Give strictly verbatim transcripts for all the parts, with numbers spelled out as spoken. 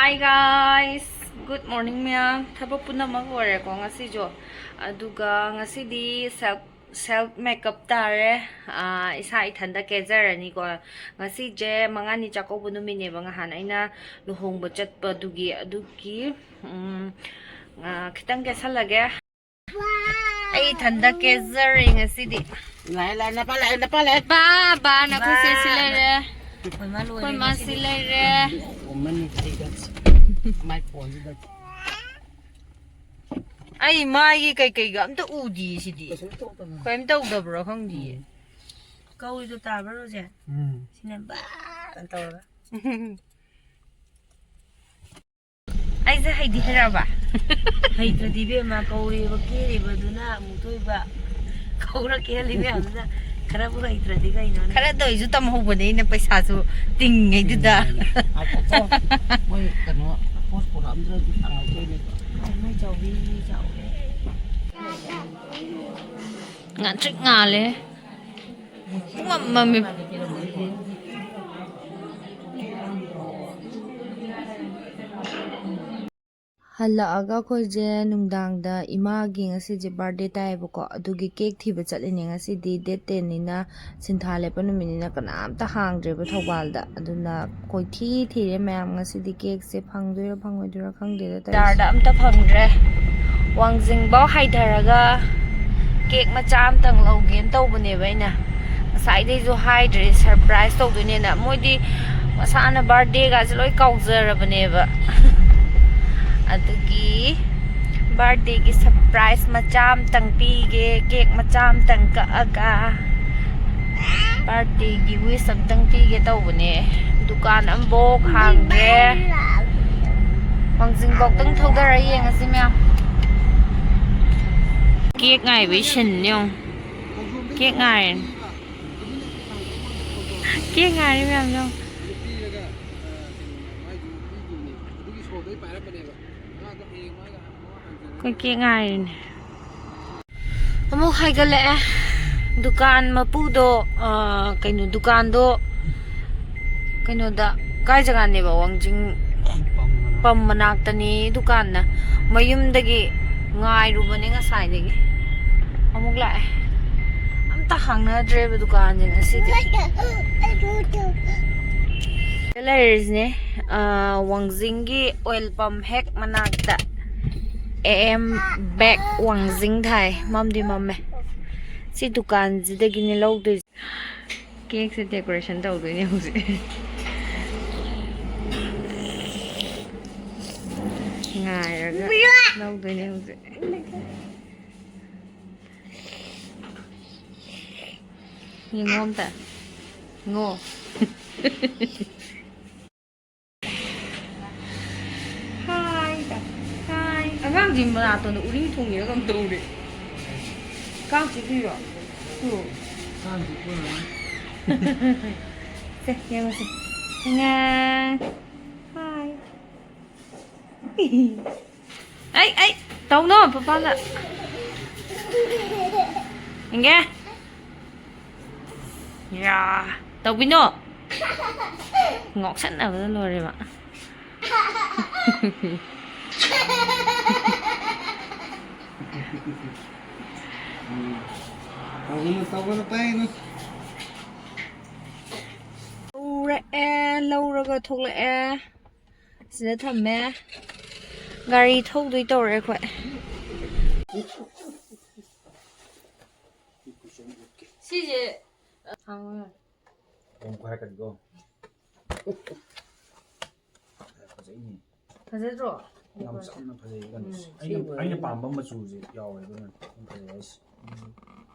Hi guys, good morning ꯃꯌꯥꯝ꯫ ꯊꯕꯛ ꯄꯨꯝꯅꯃꯛ ꯂꯣꯏꯔꯦꯀꯣ ꯉꯁꯤꯁꯨ꯫ ꯑꯗꯨꯒ ꯉꯁꯤꯗꯤ self self makeup ꯇꯥꯔꯦ꯫ ꯑꯥ, ꯏꯁꯥ ꯏꯊꯟꯗ ꯀꯦꯖꯔꯅꯤꯀꯣ꯫ ꯉꯁꯤꯁꯦ ꯃꯉꯥꯅꯤ ꯆꯥꯛꯀꯧꯕ ꯅꯨꯃꯤꯠꯅꯦꯕ, ꯉꯍꯥꯟ ꯑꯩꯅ ꯂꯨꯍꯣꯡꯕ ꯆꯠꯄꯗꯨꯒꯤ꯫ ꯑꯗꯨꯒꯤ ꯎꯝ, ꯑꯥ, ꯈꯤꯇꯪ ꯀꯦꯁꯜꯂꯒꯦ꯫ ꯑꯩ ꯏꯊꯟꯗ ꯀꯦꯖꯔꯦ ꯉꯁꯤꯗꯤ꯫ ꯂꯥꯛꯑꯦ, ꯂꯥꯛꯑꯦ, ꯅꯄꯥ ꯂꯥꯛꯑꯦ, ꯅꯄꯥ ꯂꯥꯛꯑꯦ꯫ ꯕꯥ, ꯕꯥ, ꯅꯈꯣꯏ ꯁꯦ ꯁꯤ ꯂꯩꯔꯦ꯫ ꯑꯩꯈꯣꯏ ꯃꯥ ꯂꯣꯏꯔꯦ ꯑꯩꯈꯣꯏ ꯃꯥ ꯁꯤ ꯉꯁꯤꯗꯤ꯫ ꯂꯩꯔꯦ꯫ ꯑꯣꯃꯟꯅꯤ ꯁꯤꯒ꯫ ꯃꯥꯏ ꯐꯣꯟꯁꯤꯗ꯫ ꯑꯩ ꯃꯥꯒꯤ ꯀꯩꯀꯩꯒ ꯑꯝꯇ ꯎꯗꯤꯌꯦ ꯁꯤꯗꯤ꯫ ꯀꯩꯁꯨꯝ ꯇꯧꯗꯕꯅꯤ꯫ ꯀꯔꯤꯝ ꯇꯧꯗꯕ꯭ꯔꯣ ꯈꯪꯗꯤꯌꯦ꯫ ꯀꯧꯔꯤꯗꯣ ꯇꯥꯕ꯭ꯔꯣ ꯍꯧꯖꯤꯛ? ꯎꯝ꯫ ꯁꯤꯅ ꯕꯥ ꯇꯧꯔꯒ꯫ ꯑꯩꯁꯦ ꯍꯩꯗꯤ ꯍꯩꯔꯛꯑꯕ? ꯍꯩꯇ꯭ꯔꯗꯤ ꯏꯕꯦꯝꯃ, ꯀꯧꯔꯤꯕ ꯀꯦꯔꯤꯕꯗꯨꯅ ꯑꯃꯨꯛ ꯊꯣꯏꯕ꯫ ꯀꯧꯔ ꯀꯦꯍꯜꯂꯤ ꯃꯌꯥꯝꯗꯨꯅ ꯈꯔꯕꯨ ꯍꯩꯇ꯭ꯔꯗꯤ ꯀꯩꯅꯣꯅꯦ? ꯈꯔꯗ ꯑꯣꯏꯁꯨ ꯇꯝꯍꯧꯕꯅꯦ ꯑꯩꯅ ꯄꯩꯁꯥꯁꯨ ꯇꯤꯡꯉꯩꯗꯨꯗ꯫ ꯉꯥꯏꯈꯣꯀꯣ꯫ ꯃꯣꯏ ꯀꯩꯅꯣ ꯄꯣꯠ ꯄꯨꯔꯛꯑꯝꯗ꯭ꯔꯗꯤ ꯊꯥꯡꯍꯧꯗꯣꯏꯅꯦꯕ꯫ ꯃꯥꯏ ꯆꯥꯎꯕꯤ ꯆꯥꯎꯔꯦ꯫ ꯉꯥꯟꯇ꯭ꯔꯤꯛ ꯉꯥꯜꯂꯦ꯫ ꯄꯨꯡꯃꯝ ꯃꯝꯃꯤ꯫ ꯍꯜꯂꯛꯑꯒ ꯑꯩꯈꯣꯏꯁꯦ ꯅꯨꯡꯗꯥꯡꯗ ꯏꯃꯥꯒꯤ ꯉꯁꯤꯁꯦ birthday ꯇꯥꯏꯌꯦꯕꯀꯣ, ꯑꯗꯨꯒꯤ cake ꯊꯤꯕ ꯆꯠꯂꯤꯅꯦ꯫ ꯉꯁꯤꯗꯤ date ten ꯅꯤꯅ, ꯁꯤꯟꯊꯥ ꯂꯦꯞꯄ ꯅꯨꯃꯤꯠꯅꯤꯅ ꯀꯅꯥꯝꯇ ꯍꯥꯡꯗ꯭ꯔꯦꯕ ꯊꯧꯕꯥꯜꯗ꯫ ꯑꯗꯨꯅ ꯀꯣꯏꯊꯤ ꯊꯤꯔꯦ ꯃꯌꯥꯝ꯫ ꯉꯁꯤꯗꯤ cake ꯁꯦ ꯐꯪꯗꯣꯏꯔꯥ ꯐꯪꯉꯣꯏꯗꯣꯏꯔꯥ ꯈꯪꯗꯦꯗ ꯇꯧꯔꯤꯁꯦ꯫ ꯕꯖꯥꯔꯗ ꯑꯝꯇ ꯐꯪꯗ꯭ꯔꯦ꯫ ꯋꯥꯡꯖꯤꯡꯐꯥꯎ ꯍꯥꯏꯊꯔꯒ cake ꯃꯆꯥ ꯑꯝꯇꯪ ꯂꯧꯒꯦꯅ ꯇꯧꯕꯅꯦꯕ ꯑꯩꯅ꯫ ꯉꯁꯥꯏꯗꯩꯁꯨ ꯍꯥꯏꯗ꯭ꯔꯦ, surprise ꯇꯧꯗꯣꯏꯅꯦꯅ꯫ ꯃꯣꯏꯗꯤ ꯃꯁꯥꯅ birthday ꯒꯁꯦ ꯂꯣꯏ ꯀꯥꯎꯖꯔꯕꯅꯦꯕ꯫ ꯑꯗꯨꯒꯤ birthday ꯒꯤ surprise ꯃꯆꯥ ꯑꯝꯇꯪ ꯄꯤꯒꯦ, cake ꯃꯆꯥ ꯑꯝꯇꯪ ꯀꯛꯑꯒ꯫ Birthday ꯒꯤ wish ꯑꯝꯇꯪ ꯄꯤꯒꯦ ꯇꯧꯕꯅꯦ꯫ ꯗꯨꯀꯥꯟ ꯑꯝꯕꯣꯛ ꯍꯥꯡꯗ꯭ꯔꯦ꯫ ꯋꯥꯡꯖꯤꯡꯐꯥꯎꯇꯪ ꯊꯧꯗꯔ ꯌꯦꯡꯉꯁꯤ ꯃꯌꯥꯝ꯫ Cake ꯉꯥꯏꯕꯩ ꯁꯤꯟ ꯌꯦꯡꯉꯨ꯫ Cake ꯉꯥꯏꯔꯤꯅꯦ꯫ Cake ꯉꯥꯏꯔꯤ ꯃꯌꯥꯝ ꯌꯦꯡꯉꯨ꯫ ꯑꯩꯈꯣꯏ cake ꯉꯥꯏꯔꯤꯅꯦ꯫ ꯑꯃꯨꯛ ꯍꯥꯏꯒꯠꯂꯛꯑꯦ꯫ ꯗꯨꯀꯥꯟ ꯃꯄꯨꯗꯣ, ꯑ, ꯀꯩꯅꯣ, ꯗꯨꯀꯥꯟꯗꯣ ꯀꯩꯅꯣꯗ, ꯀꯥꯏ ꯖꯒꯥꯅꯦꯕ? ꯋꯥꯡꯖꯤꯡ꯫ ꯄꯝ ꯃꯅꯥꯛꯇꯅꯤ ꯗꯨꯀꯥꯟꯅ꯫ ꯃꯌꯨꯝꯗꯒꯤ ꯉꯥꯏꯔꯨꯕꯅꯦ ꯉꯁꯥꯏꯗꯒꯤ꯫ ꯑꯃꯨꯛ ꯂꯥꯛꯑꯦ꯫ ꯑꯝꯇ ꯍꯥꯡꯅꯗ꯭ꯔꯦꯕ ꯗꯨꯀꯥꯟꯁꯦ ꯉꯁꯤꯗꯤ꯫ ꯂꯩꯔꯤꯁꯤꯅꯦ, ꯑ, ꯋꯥꯡꯖꯤꯡꯒꯤ ꯑꯣꯏꯜ ꯄꯝ ꯍꯦꯛ ꯃꯅꯥꯛꯇ꯫ ꯑꯦ ꯑꯦꯝ ꯕꯦꯛ ꯋꯥꯡꯖꯤꯡ ꯊꯥꯏ꯫ ꯃꯝꯗꯤ ꯃꯝꯃꯦ꯫ ꯁꯤ ꯗꯨꯀꯥꯟꯁꯤꯗꯒꯤꯅꯦ ꯂꯧꯗꯣꯏꯁꯦ꯫ ꯀꯦꯛꯁꯦ decoration ꯇꯧꯗꯣꯏꯅꯦ ꯍꯧꯖꯤꯛ꯫ ꯉꯥꯏꯔꯒ ꯂꯧꯗꯣꯏꯅꯦ ꯍꯧꯖꯤꯛ꯫ ꯌꯦꯡꯉꯣ ꯑꯝꯇ꯫ ꯉꯣ꯫ ꯍꯥꯏ ꯇ-, ꯍꯥꯏ꯫ ꯑꯉꯥꯡꯁꯤ ꯃꯅꯥꯇꯣꯟꯗ ꯎꯔꯤꯡ ꯊꯨꯡꯉꯤꯔ ꯀꯩꯅꯣꯝ ꯇꯧꯔꯦ꯫ ꯀꯥꯡ ꯆꯤꯛꯂꯤꯔꯣ? ꯇꯨ꯫ ꯀꯥꯡ ꯆꯤꯛꯄ ꯑꯣꯏꯔꯝꯅꯤ꯫ ꯁꯦ, ꯌꯦꯡꯉꯨꯁꯦ꯫ ꯑꯉꯥꯡ꯫ ꯍꯥꯏ꯫ ꯑꯩ, ꯑꯩ, ꯇꯧꯅꯣ, ꯄꯄꯥꯅ꯫ ꯏꯪꯒꯦ꯫ ꯌꯥ, ꯇꯧꯕꯤꯅꯣ꯫ ꯉꯥꯎꯁꯟꯅꯕꯗ ꯂꯣꯏꯔꯦ ꯃꯥ꯫ ꯇꯧꯒꯅꯨ, ꯇꯧꯒꯅꯨ, ꯄꯥꯏꯒꯅꯨ꯫ ꯂꯧꯔꯛꯑꯦ, ꯂꯧꯔꯒ ꯊꯣꯛꯂꯛꯑꯦ꯫ ꯁꯤꯗ ꯊꯝꯃꯦ꯫ ꯒꯥꯔꯤ ꯊꯧꯗꯣꯏ ꯇꯧꯔꯦ ꯑꯩꯈꯣꯏ꯫ ꯁꯤꯁꯦ, ꯑ, ꯍꯥꯡꯉꯣ ꯌꯥꯔꯦ꯫ ꯀꯩꯝ ꯍꯥꯏꯔꯛꯀꯅꯤꯀꯣ꯫ ꯐꯖꯩꯅꯦ꯫ ꯐꯖꯗ꯭ꯔꯣ? ꯌꯥꯝ ꯆꯝꯅ ꯐꯖꯩ ꯀꯩꯅꯣ꯫ ꯎꯝ, ꯑꯩꯅ, ꯁꯤꯕꯨ ꯑꯩꯅ ꯄꯥꯝꯕ ꯃꯆꯨꯁꯦ ꯌꯥꯎꯋꯦ, ꯑꯗꯨꯅ ꯌꯥꯝ ꯐꯖꯩ ꯍꯥꯏꯁꯦ꯫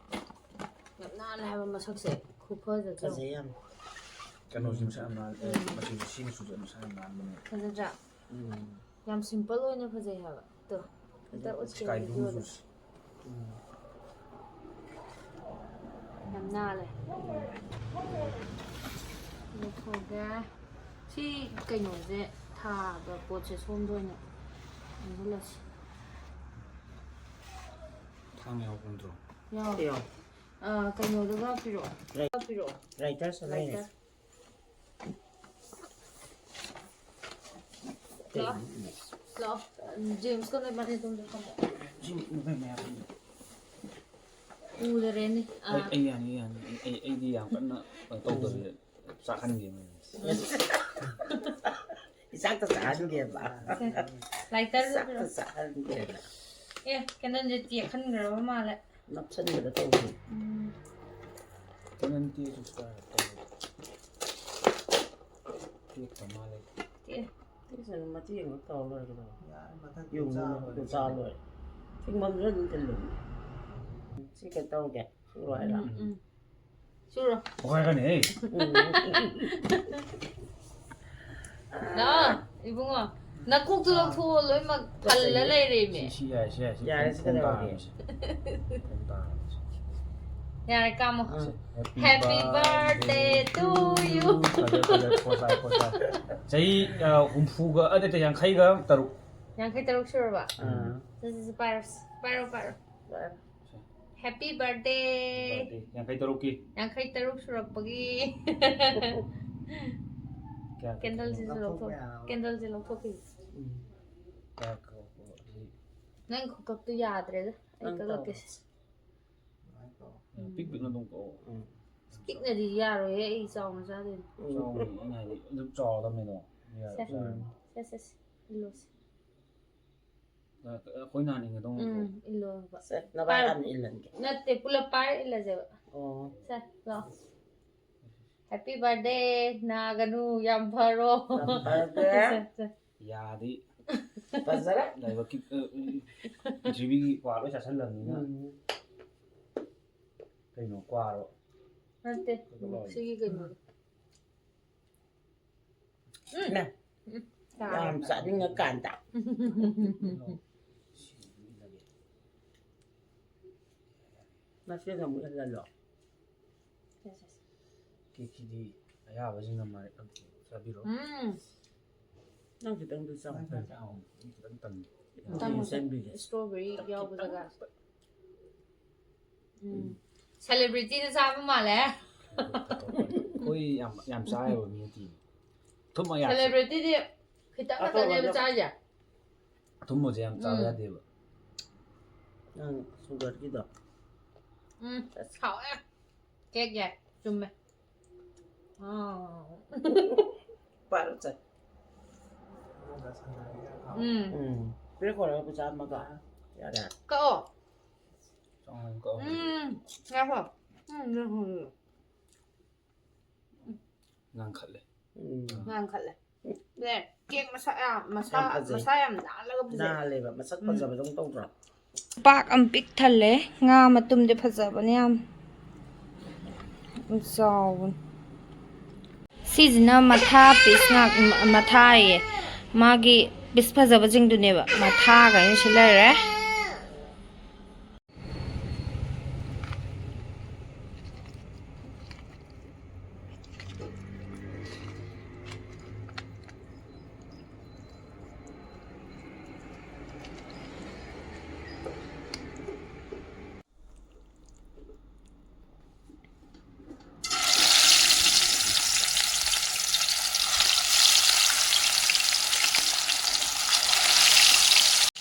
ꯌꯥꯝ ꯅꯥꯜꯂꯦ ꯍꯥꯏꯕ ꯃꯁꯛꯁꯦ꯫ ꯈꯨꯐꯖꯗꯣ꯫ ꯐꯖꯩ ꯌꯥꯝ꯫ ꯀꯩꯅꯣꯁꯦ ꯃꯁꯛ ꯌꯥꯝ ꯅꯥꯜꯂꯦ꯫ ꯎꯝ꯫ ꯃꯆꯨꯁꯦ, ꯁꯤ ꯃꯆꯨꯁꯦ ꯌꯥꯝ ꯃꯁꯛ ꯌꯥꯝ ꯅꯥꯟꯕꯅꯦ꯫ ꯐꯖꯗ꯭ꯔꯥ? ꯎꯝ꯫ ꯌꯥꯝ simple ꯑꯣꯏꯅ ꯐꯖꯩ ꯍꯥꯏꯕ꯫ ꯇꯣ, ꯑꯝꯇ ꯎꯠꯀꯦ sky blue videoꯗ꯫ ꯃꯆꯨꯁꯦ꯫ ꯎꯝ꯫ ꯌꯥꯝ ꯅꯥꯜꯂꯦ꯫ ꯂꯧꯊꯣꯛꯑꯒꯦ꯫ ꯁꯤ ꯀꯩꯅꯣꯁꯦ ꯊꯥꯕ ꯄꯣꯠꯁꯦ ꯁꯣꯝꯗ ꯑꯣꯏꯅ ꯌꯣꯝꯁꯤꯜꯂꯁꯤ꯫ ꯊꯥꯡ ꯌꯥꯎꯕ ꯅꯠꯇ꯭ꯔꯣ? ꯌꯥꯎ-, ꯌꯥꯎ꯫ ꯑ, ꯀꯩꯅꯣꯗꯨꯒ ꯄꯤꯔꯛꯑꯣ꯫ ꯔꯥꯏ-, ꯄꯤꯔꯛꯑꯣ꯫ Writer ꯁꯨ ꯂꯩꯔꯦ꯫ Writer꯫ ꯂꯥꯛꯑꯣ꯫ ꯂꯥꯛꯑꯣ꯫ ꯖꯦꯝꯁꯀ ꯅꯣꯏ ꯃꯔꯤ ꯑꯗꯨꯝ ꯐꯝꯃꯣ꯫ ꯎꯗꯔꯦꯅꯦ꯫ ꯑꯥ꯫ ꯑꯩ, ꯑꯩ ꯌꯥꯅꯤ, ꯌꯥꯅꯤ꯫ ꯑꯩ, ꯑꯩꯗꯤ ꯌꯥꯝ ꯀꯟꯅ ꯀꯩꯅꯣ ꯇꯧꯗꯕꯤꯗ ꯆꯥꯛꯍꯟꯒꯦ꯫ ꯏꯆꯥꯛꯇ ꯆꯥꯍꯟꯒꯦꯕ꯫ ꯁꯦ, ꯂꯥꯏꯇꯔꯗꯨ ꯏꯆꯥꯛꯇ ꯄꯤꯔꯛꯑꯣ꯫ ꯆꯥꯍꯟꯒꯦꯕ꯫ ꯑꯦ, ꯀꯦꯟꯗꯜꯁꯦ ꯇꯦꯛꯍꯟꯈ꯭ꯔꯕ ꯃꯥꯜꯂꯦ꯫ ꯅꯞꯁꯟꯕꯗ ꯇꯧꯕꯅꯤ꯫ ꯎꯝ꯫ ꯀꯦꯟꯗꯜ ꯇꯦꯛꯑꯁꯨ ꯆꯥ ꯇꯧꯕ꯫ ꯇꯦꯛꯇ ꯃꯥꯜꯂꯦ꯫ ꯇꯦꯛꯑꯦ꯫ ꯇꯦꯛꯁꯅꯨ, ꯃꯇꯦꯛ ꯑꯃ ꯇꯧꯔ ꯂꯣꯏꯔꯦ ꯀꯩꯗꯧꯔꯒꯦ? ꯌꯥꯔꯦ, ꯃꯊꯛꯇ ꯌꯨꯝ ꯆꯥ ꯂꯣꯏꯔꯦ꯫ ꯆꯥ ꯂꯣꯏꯔꯦ꯫ ꯊꯤꯡꯐꯝꯁꯨ ꯑꯗꯨꯝ ꯊꯤꯜꯂꯨ꯫ ꯁꯤ ꯀꯩꯅꯣ ꯇꯧꯔꯒꯦ꯫ ꯁꯨꯔꯣ ꯍꯥꯏꯔꯣ? ꯎꯝ, ꯎꯝ꯫ ꯁꯨꯔꯣ꯫ ꯄꯣꯛꯈꯥꯏꯔꯛꯀꯅꯤꯍꯦ꯫ ꯎꯝ꯫ ꯂꯥꯛꯑꯣ, ꯏꯕꯨꯡꯉꯣ꯫ ꯅꯀꯣꯛꯇꯣ ꯂꯧꯊꯣꯛꯑꯣ, ꯂꯣꯏꯅꯃꯛ ꯄꯜꯂ ꯂꯩꯔꯦꯃꯤ꯫ ꯁꯤ, ꯁꯤ ꯌꯥꯏ, ꯁꯤ ꯌꯥꯏ, ꯁꯤ ꯌꯥꯔꯦ, ꯁꯤ ꯈꯣꯡ ꯀꯩꯗꯧꯔꯒꯦ? ꯇꯥꯔꯦ, ꯁꯤ꯫ ꯈꯣꯡ ꯇꯥꯔꯦ, ꯁꯤ꯫ ꯌꯥꯔꯦ, ꯀꯥꯝꯃꯣ꯫ ꯑꯥ꯫ Happy birthday to you꯫ ꯐꯖꯩ, ꯐꯖꯩ, ꯄꯣꯁ ꯇꯥꯏ, ꯄꯣꯁ ꯇꯥꯏ꯫ ꯆꯍꯤ, ꯑ, ꯍꯨꯝꯐꯨꯒ, ꯑ, ꯅꯠꯇꯦ, ꯌꯥꯡꯈꯩꯒ ꯇꯔꯨꯛ꯫ ꯌꯥꯡꯈꯩ ꯇꯔꯨꯛ ꯁꯨꯔꯕ? ꯑꯥ꯫ ꯁꯤ, ꯁꯤ, ꯁꯤ, ꯄꯥꯏꯔꯣ, ꯁꯤ, ꯄꯥꯏꯔꯣ, ꯄꯥꯏꯔꯣ꯫ ꯄꯥꯏꯔꯣ꯫ Happy birthday꯫ Birthday꯫ ꯌꯥꯡꯈꯩ ꯇꯔꯨꯛꯀꯤ꯫ ꯌꯥꯡꯈꯩ ꯇꯔꯨꯛ ꯁꯨꯔꯛꯄꯒꯤ꯫ ꯀꯌꯥ ꯀꯦꯟꯗꯜꯁꯤꯁꯨ ꯂꯧꯊꯣꯛ-, ꯂꯧꯊꯣꯛꯄ ꯌꯥꯔꯕ? ꯀꯦꯟꯗꯜꯁꯦ ꯂꯧꯊꯣꯛꯈꯤꯒꯦ꯫ ꯎꯝ꯫ ꯀꯌꯥ ꯀꯛꯄ? ꯁꯤ꯫ ꯅꯪ ꯈꯨꯀꯛꯇꯨ ꯌꯥꯗ꯭ꯔꯦꯗ꯫ ꯑꯩ ꯅꯪ ꯀꯛꯂꯛꯀꯦ꯫ ꯇꯧꯔꯣ꯫ ꯑꯗꯨꯃꯥꯏꯅ ꯇꯧꯔꯣ꯫ ꯎꯝ, ꯄꯤꯛ ꯄꯤꯛꯅ ꯑꯗꯨꯝ ꯀꯛꯑꯣ꯫ ꯎꯝ꯫ ꯄꯤꯛꯅꯗꯤ ꯌꯥꯔꯣꯏꯍꯦ, ꯑꯩ ꯆꯥꯎꯅ ꯆꯥꯗꯣꯏꯅꯤ꯫ ꯎꯝ꯫ ꯆꯥꯎꯅ, ꯑꯩꯅ ꯍꯥꯏꯗꯤ ꯑꯗꯨꯝ ꯆꯥꯎꯔꯗꯕꯅꯤꯗꯣ꯫ ꯌꯥꯔꯦ, ꯁꯦ꯫ ꯆꯥꯔꯅꯤ꯫ ꯁꯦ, ꯁꯦ, ꯁꯦ꯫ ꯏꯜꯂꯣꯁꯦ꯫ ꯑ, ꯑꯩꯈꯣꯏ ꯅꯍꯥꯟ ꯏꯟꯒꯗꯧ ꯅꯠꯇ꯭ꯔꯣ? ꯎꯝ, ꯏꯜꯂꯣ ꯍꯥꯏꯕ꯫ ꯁꯦ, ꯅꯕꯥꯏ ꯄꯥꯏꯔꯣ꯫ ꯍꯥꯟꯅ ꯏꯜꯍꯟꯒꯦ꯫ ꯅꯠꯇꯦ, ꯄꯨꯂꯞ ꯄꯥꯏꯔ ꯏꯜꯂꯁꯦꯕ꯫ ꯑꯣ꯫ ꯁꯦ, ꯂꯥꯛꯑꯣ꯫ Happy birthday, ꯅꯥꯒꯅꯨ, ꯌꯥꯝ ꯐꯔꯣ꯫ ꯌꯥꯝ ꯐꯔꯒꯦ꯫ ꯁꯦ, ꯁꯦ꯫ ꯌꯥꯗꯤ꯫ ꯐꯖꯔꯦ꯫ ꯂꯥꯏꯕꯛꯀꯤ, ꯑ, ꯄ꯭ꯔꯤꯊꯤꯕꯤꯒꯤ ꯀ꯭ꯋꯥ ꯂꯣꯏ ꯆꯥꯁꯤꯜꯂꯕꯅꯤꯅ꯫ ꯎꯝ꯫ ꯀꯩꯅꯣ, ꯀ꯭ꯋꯥꯔꯣ? ꯅꯠꯇꯦ, ꯀꯩꯅꯣ ꯂꯧꯔꯦ꯫ ꯁꯤꯒꯤ ꯀꯩꯅꯣꯗꯣ꯫ ꯎꯝ꯫ ꯅꯦ꯫ ꯎꯝ꯫ ꯌꯥꯝ ꯆꯥꯅꯤꯡꯉꯀꯥꯟꯗ꯫ ꯉꯁꯤꯗ ꯑꯃꯨꯛ ꯏꯜꯍꯜꯂꯣ꯫ ꯁꯦ, ꯁꯦ, ꯁꯦ꯫ ꯀꯦꯛꯁꯤꯗꯤ ꯑꯌꯥꯕꯁꯤꯡꯅ ꯃꯔꯛ ꯑꯃ ꯆꯥꯕꯤꯔꯣ꯫ ꯎꯝ꯫ ꯅꯪ ꯈꯤꯇꯪꯗꯤ ꯆꯥꯎ꯫ ꯅꯪ ꯈꯔ ꯆꯥꯎ꯫ ꯈꯤꯇꯪ ꯇꯪꯒꯦ꯫ ꯇꯪꯉꯣ, ꯁꯦꯝꯕꯤꯒꯦ꯫ Strawberry ꯌꯥꯎꯕ ꯖꯒꯥ꯫ ꯎꯝ꯫ Celebrityꯅ ꯆꯥꯕ ꯃꯥꯜꯂꯦ꯫ ꯑꯩꯈꯣꯏ ꯌꯥꯝ, ꯌꯥꯝ ꯆꯥꯏꯌꯦꯕ ꯃꯤ ꯅꯠꯇꯦ꯫ ꯊꯨꯝ ꯃꯌꯥꯛꯁꯦ꯫ Celebrityꯗꯤ ꯈꯤꯇꯪ ꯈꯛꯇꯅꯦꯕ ꯆꯥꯏꯁꯦ꯫ ꯑꯊꯨꯝꯕꯁꯦ ꯌꯥꯝ ꯆꯥꯕ ꯎꯝ꯫ ꯌꯥꯗꯦꯕ꯫ ꯅꯪ ꯁꯨꯒꯔꯒꯤꯗꯣ꯫ ꯎꯝ, ꯍꯥꯎꯋꯦ꯫ ꯀꯦꯛ ꯌꯥꯏ꯫ ꯆꯨꯝꯃꯦ꯫ ꯑꯥ꯫ ꯄꯥꯏꯔꯣ ꯆꯥꯏ꯫ ꯎꯝ꯫ ꯎꯝ꯫ ꯄꯤꯔꯛꯈꯣꯔꯦ ꯄꯩꯁꯥ ꯑꯃꯒ꯫ ꯌꯥꯔꯦ꯫ ꯀꯛꯑꯣ꯫ ꯆꯥꯎꯅ ꯀꯛꯑꯣ꯫ ꯎꯝ꯫ ꯉꯥꯏꯈꯣ꯫ ꯎꯝ, ꯉꯥꯏꯈꯣ꯫ ꯉꯥꯡꯈꯠꯂꯦ꯫ ꯎꯝ꯫ ꯉꯥꯡꯈꯠꯂꯦ꯫ ꯅꯦ, ꯀꯦꯛ ꯃꯁꯛ ꯌꯥꯝ, ꯃꯁꯥ, ꯌꯥꯝ ꯐꯖꯩ꯫ ꯃꯁꯥ ꯌꯥꯝ ꯅꯥꯜꯂꯒ ꯐꯖꯩ꯫ ꯅꯥꯜꯂꯦꯕ, ꯃꯁꯛ ꯎꯝ꯫ ꯐꯖꯕꯗꯧꯅ ꯇꯧꯗ꯭ꯔꯣ? ꯄꯥꯛ ꯑꯃ ꯄꯤꯛ ꯊꯜꯂꯦ꯫ ꯉꯥ ꯃꯇꯨꯝꯗꯤ ꯐꯖꯕꯅꯦ ꯌꯥꯝ꯫ ꯌꯥꯝ ꯆꯥꯎꯕꯅꯦ꯫ ꯁꯤꯁꯤꯅ ꯃꯊꯥ ꯄꯤꯁ ꯉꯥꯛ-, ꯃꯊꯥ ꯍꯥꯏꯌꯦ꯫ ꯃꯥꯒꯤ ꯄꯤꯁ ꯐꯖꯕꯁꯤꯡꯗꯨꯅꯦꯕ꯫ ꯃꯊꯥꯒꯩꯅ ꯁꯤ ꯂꯩꯔꯦ꯫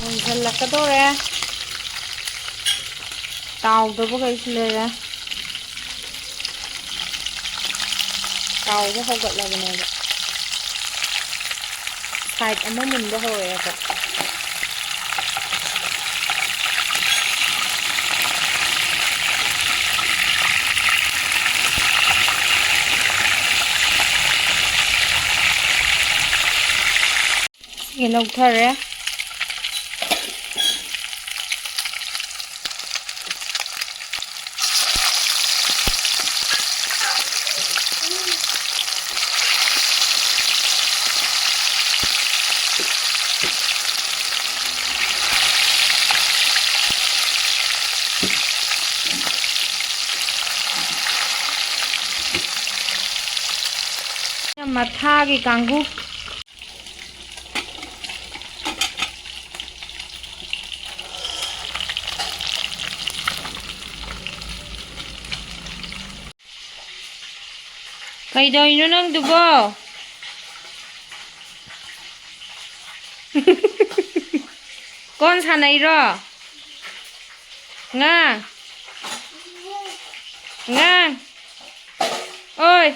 ꯃꯨꯟꯁꯤꯜꯂꯛꯀꯗꯧꯔꯦ꯫ ꯇꯥꯎꯗꯕꯈꯩꯁꯨ ꯂꯩꯔꯦ꯫ ꯇꯥꯎꯕ ꯍꯧꯒꯠꯂꯕꯅꯦꯕ꯫ ꯁꯥꯏꯠ ꯑꯃ ꯃꯨꯟꯕ ꯍꯧꯔꯛꯑꯦꯕ꯫ ꯁꯤꯒꯤ ꯂꯧꯊꯔꯦ꯫ ꯃꯊꯥꯒꯤ ꯀꯥꯡꯕꯨ꯫ ꯀꯩꯗꯧꯔꯤꯅꯣ ꯅꯪꯗꯨꯕꯣ? ꯀꯣꯟ ꯁꯥꯟꯅꯩꯔꯣ? ꯉꯥꯡ꯫ ꯉꯥꯡ꯫ ꯑꯣꯏ,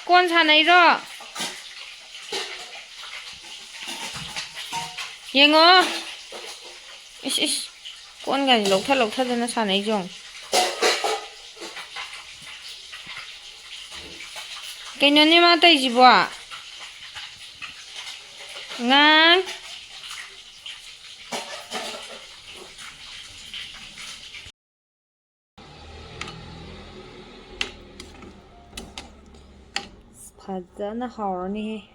ꯀꯣꯟ ꯁꯥꯟꯅꯩꯔꯣ? ꯌꯦꯡꯉꯣ꯫ ꯏꯁ, ꯏꯁ꯫ ꯀꯣꯟꯒꯁꯦ ꯂꯧꯊ ꯂꯧꯊꯗꯅ ꯁꯥꯟꯅꯩꯁꯦ ꯌꯦꯡꯉꯣ꯫ ꯀꯩꯅꯣꯅꯦ ꯃꯥ ꯇꯧꯔꯤꯁꯤꯕꯣ? ꯉꯥꯡ꯫ ꯐꯖꯅ ꯍꯥꯎꯔꯅꯤꯍꯦ꯫